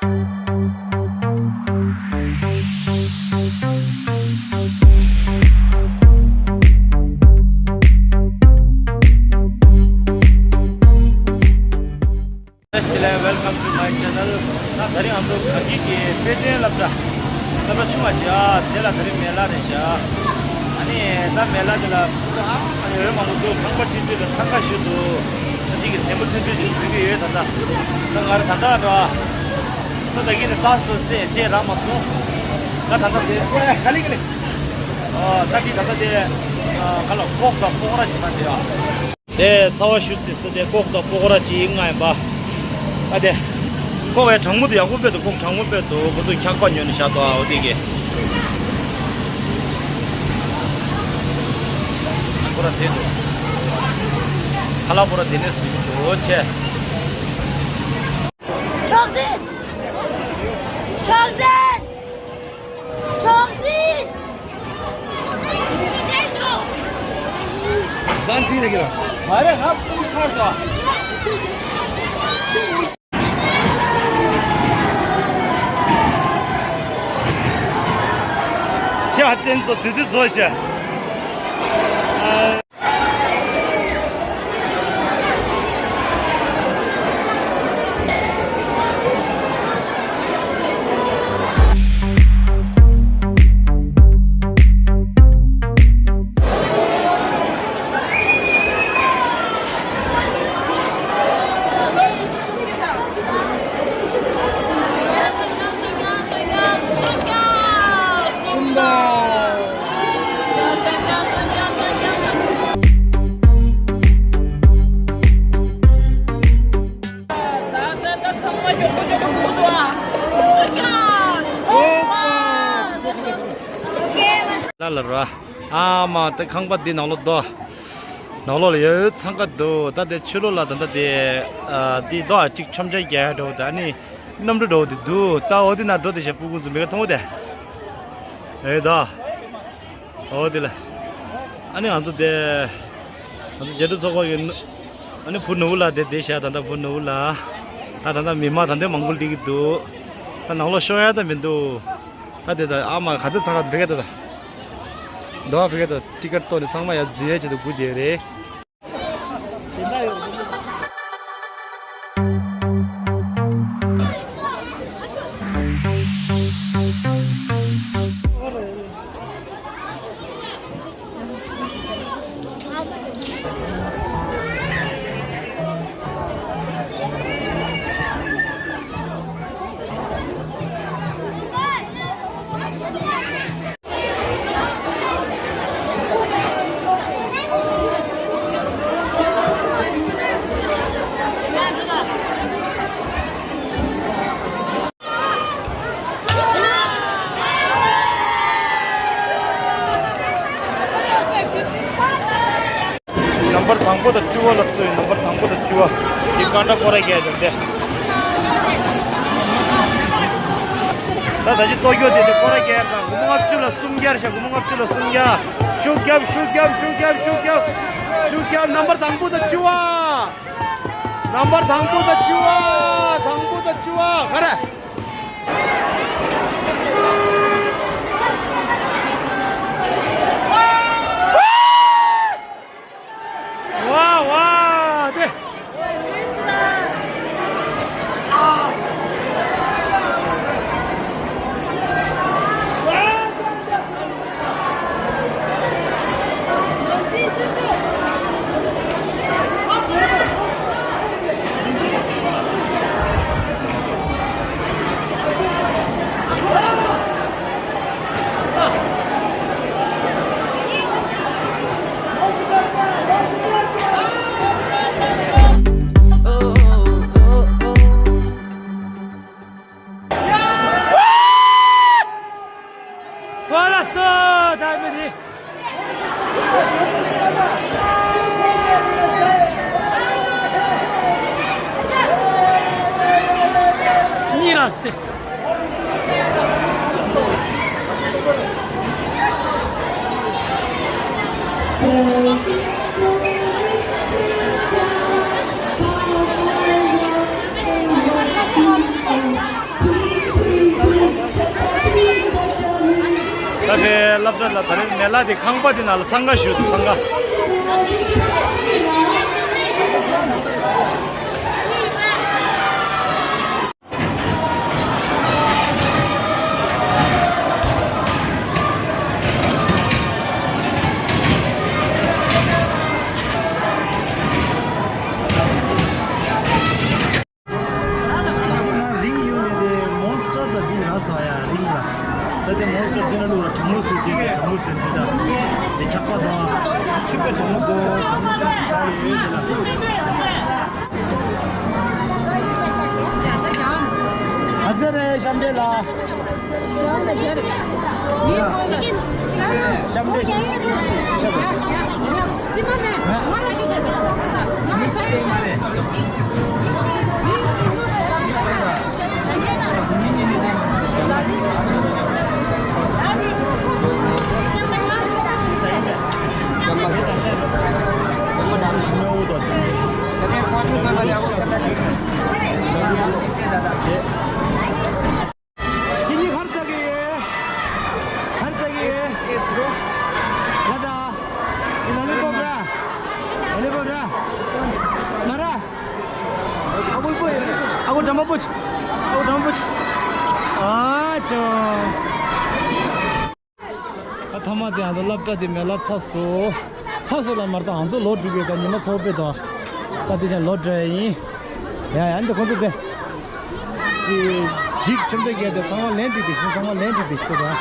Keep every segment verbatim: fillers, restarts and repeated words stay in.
Welcome to my channel. ད་ད་རིང་ང་ཚོ་གངས་སྐྱིད་ཀྱི་དཔེ་སྟོན་སློབ་གྲྭ། སློབ་གྲྭ་ཆུང་བ་ཞིག་ཨ། དེ་ལ་ད་རིང་མེ་ལ་རེད་ཤག་ཨ་ནི་ད་མེ་ལ་དེ་ལ་ཨ་ནི་འོས་མང་པོ་འདུག་ཁང་པ་ཆེ་ཚོས་ལ་འཚང་ཁ་ཞུ་འདུག་ད་འདི་གི་ཟན་པོ་ཐུང་ཚོད་ཅིག་བཟོས་ཀྱི་ཡོད་ད་ལྟ། ད་ང་རང་ད་ལྟ་འགྲོ་ཨ། ཚོ་ད་གིན་ནས་ཏག་ཏག་རྩེ་རྩེ་རག་མ་སོང་། ད་ད་ལྟ་དེ་ག་ལེ་ག་ལེ། ཨ་ད་འདི་ད་ལྟ་དེ་ག་ལ་ཀོག་དང་ཀོག་ར་ཅིག་ཟ་འདི་ཨ། དེ་ཚ་བ་ཞུ་ཚིགས་སུ་དེ་ཀོག་དང་ཀོག་ར་ཅིག་ང་ཡིན་པ། ཨ་དེ། ཀོག་ཡ་གྲང་མོ་དེ་ཡག་པོ་དཔེ་འདུག་ཀོག་གྲང་མོ་དཔེ་འདུག་ཁོ་ཚོས་འཁྱག་པ་ཉོས་ནས་བཞག་འདུག་ཨ་འོ་དེ་གི། ཁོ་ར་དེ་འདུག་ཁ་ལག་པོ་ར་དེ་ནས་ཟིན་འདུག་ཆེ། ཕྱོགས་འཛིན། ཕྱོགས་འཛིན། ཕྱོགས་འཛིན། ད་འགྲིག་ལ་གི་ར། ང་རེ་ང་སྤུ་ཚར་སོང་། ཡ་བསྟན་ཚོ་དུས་ཚོད་བཟོ་བྱས། ལ་ལ་ར། ཨ་མ་ད་ཁང་པ་འདི་ནང་ལོགས་དོ། ནང་ལོགས་ལ་ཡོད་ཚང་ཀ་འདུག་ད་དེ་ཕྱི་ལོགས་ལ་ད་ད་དེ། ཨ་འདི་དོ་ཨ་གཅིག་མཆོང་རྒྱ་རྒྱག་འགྲོ་ད་ནི། གནམ་གྲུ་འགྲོ་དེ་འདུག་ད་འོ་དེ་ན་འགྲོ་དེ་ཞེ་སྤུ་གུ་ཚོ་མི་ག་མཐོང་དེ། ཨེ་ད། འོ་དེ་ལ། ཨ་ནི་ང་ཚོ་དེ། ང་ཚོ་རྒྱལ་གྲུབ་ཚོགས་པ་གི། ཨ་ནི་བུ་ནུ་བོ་ལ་དེ་དེ་ཤ་ད་ད་བུ་ནུ་བོ་ལ། ད་ད་ད་མི་མང་ད་དེ་མང་པོ་སླེབས་ཀྱི་འདུག་ད་ནང་ལོགས་ཤོང་ཡ་ད་མི་འདུག་ད་དེ་ད་ཨ་མ་ག་ཚོད་ཚང་ག་བེ་ག་ད་ད། འདོ་བ་བེ་ག་ད་ཊི་ཀེཊ་གཏོང་ནས་ཚང་མ་ཡ་འཛུལ་ཡ་ཆེད་དུ་སྒུག་བསྡད་རེད། ནམ་བར་དང་པོ་དང་བཅུ་བ་ལ་བཙུགས་ཡོད། ནམ་བར་དང་པོ་དང་བཅུ་བ། འདི་ཀ་འདྲ་སྐོར་ར་རྒྱག་ཡོད་དེ། ད་ད་ཅི་ལྟོ་རྒྱུ་དེ་དེ་སྐོར་ར་རྒྱག་ཡོད་དང་། སྒོར་མོ་ལྔ་བཅུ་ལ་སུམ་བརྒྱ་རེད་ཤག་སྒོར་མོ་ལྔ་བཅུ་ལ་སུམ་བརྒྱ། ཤུགས་རྒྱབ་ཤུགས་རྒྱབ་ཤུགས་རྒྱབ་ཤུགས་རྒྱབ་ཤུགས་རྒྱབ། ནམ་བར་དང་པོ་དང་བཅུ་བ། ནམ་བར་དང་པོ་དང་བཅུ་བ། དང་པོ་དང་བཅུ་བ་ག་རེ། ཝ་ཝ་དེ། ཁོ་ལ་སོ་ད་མི་དེ། གཉིས་ལ་སྟེ། སློབ་གྲྭ་ལ་ད་རེས་མེ་ལ་དེ་ཁང་པ་དེ་ནང་ལ་འཚང་ཁ་ཞུ་འདུག་འཚང་ཁ། རིང་ཡོད་ནས་དེ་མོན་སི་ཊར་དང་འདི་ར་ས་ཡ་རིང་ལ། ད་དེ་མོན་སི་ཊར་འདི་ན་ལུག་ལ་གྲང་མོ་བཟོས་ཀྱི་གྲང་མོ་བཟོས་ཀྱི་ད་དེ་འཁྱག་པ་དང་ཆུ་ཀ་གྲང་མོ་དང་གྲང་མོ་ཟ་ཡི་ཡོད་དེ་ལ། ཨ་ཙི་རེ་ཤམ་བྷེ་ལ། ཁྱེད་གཉིས་གར་ཟ་གི་ཡོད། གར་ཟ་གི་ཡོད། ལ་ད། ལ་ལི་པོབ་ར། ལ་ལི་པོབ་ར། མ་ར། ཨ་ཁུ་པུ་ཆ། ཨ་ཁུ་འགྲམ་པ་པུ་ཆ། ཨ་ཁུ་འགྲམ་པ་པུ་ཆ། ཨ་ཅོ། ཨ་ཐ་མ་དེ་ང་ཚོ་སློབ་གྲྭ་དེ་མེ་ལ་ཚར་སོང་། ཚར་སོང་ལ་མར་ད་ང་ཚོ་ལོག་འགྲོ་གི་ད་ཉི་མ་ཚོགས་པའི་དང་། ད་དེ་ཅང་ལོག་འགྲོ་ཡ་ཡིན། ཡ་ཡ་འདི་ཁོང་ཚོ་དེ། དེ་འགྲིག་ཆུམ་དེ་གས་དེ་ཚང་མ་ལན་འགྲིག་དེ་ཤིང་ཚང་མ་ལན་འགྲིག་དེ་ཤིང་དང་།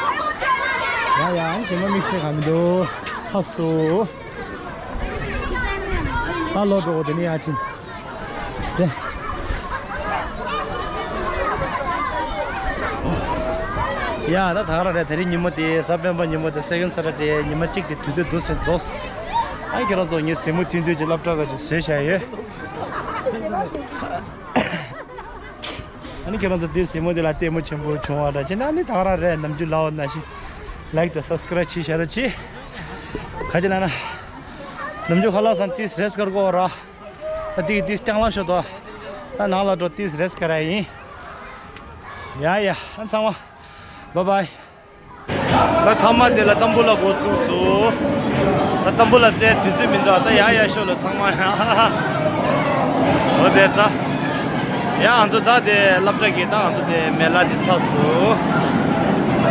ཡ་ཡ་ཨང་ཞེ་མ་མིག་ཤེས་ག་མི་འདུག་ཚར་སོང་། ད་ལོག་འགྲོ་དགོས་དེ་ནི་ཡ་ཕྱིན། དེ། ཡ་ད་ད་ག་རང་རེད། དེ་རིང་ཉིན་མོ་དེ་གཟའ་སྤེན་པ་ཉིན་མོ་དེ་སེ་ཀན་སེ་ཊར་ཌེ་ཉི་མ་གཅིག་དེ་དུས་ཚོད་འདུག་སེ་རྫོགས། ཨ་ཁྱེད་རང་ཚོ་ངའི་གཟིགས་མོ་མཐུན་མཐུན་གྱི་སློབ་གྲྭ་ག་ཅིག་བཟོས་བཞག་ཡོད། ཨ་ནི་ཁྱེད་རང་ཚོ་དེ་གཟིགས་མོ་དེ་ལ་ལྟད་མོ་ཆེན་པོ་བྱུང་བ་འདྲ་བྱས་ན་ཨ་ནི་ད་ག་རང་རེད། ནམ་རྒྱུན་ལབ་པ་ནང་བཞིན་ལའིཀ་དང་སབ་སི་ཀ་རའིབ་བྱེད་བཞག་རོགས་གྱིས། ག་ཅི་ལབ་ན། ནམ་རྒྱུན་ཁ་ལག་ཟ་ན་ཏིས་རེས་ཀར་གོ་ར། ད་དེ་གི་ཏིས་ལྕང་ལ་ཤོད་དོ། ད་ནང་ལ་འགྲོ་ཏིས་རེས་ཀ་ར་ཡིན། ཡ་ཡ་ཨ་ཚང་མ། བཱའི་བཱའི། ད་ཐ་མ་དེ་ལ་ཏམ་བུ་ལ་འགོ་བཙུགས་སོང་། ད་ཏམ་བུ་ལ་བཙལ་དུས་ཚོད་མི་འདུག་ད་ཡ་ཡ་ཤོད་ལ་ཚང་མ་ཡ། འོ་དེ་ད། ཡ་ང་ཚོ་ད་དེ་སློབ་གྲྭ་གི་ད་ང་ཚོ་དེ་མེ་ལ་དེ་ཚར་སོང་།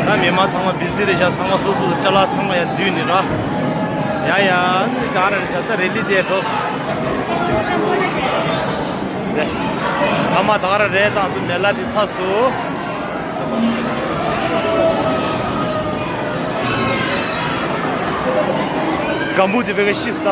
ད་མི་མང་ཚང་མ་བི་ཟི་རེད་ཤག་ཚང་མ་སོ་སོ་སོ་ཅ་ལག་ཚང་མ་ཡ་བསྡུས་ནི་ར། ཡ་ཡ་ནི་ག་རེ་རེད་ཤག་ད་རེ་ལི་དེ་འགྲོ་སོང་། དེ། ཐ་མ་ད་ག་རང་རེད། ད་ང་ཚོ་མེ་ལ་དེ་ཚར་སོང་། སྒམ་བུ་དེ་བེ་ག་ཤི་སྟ།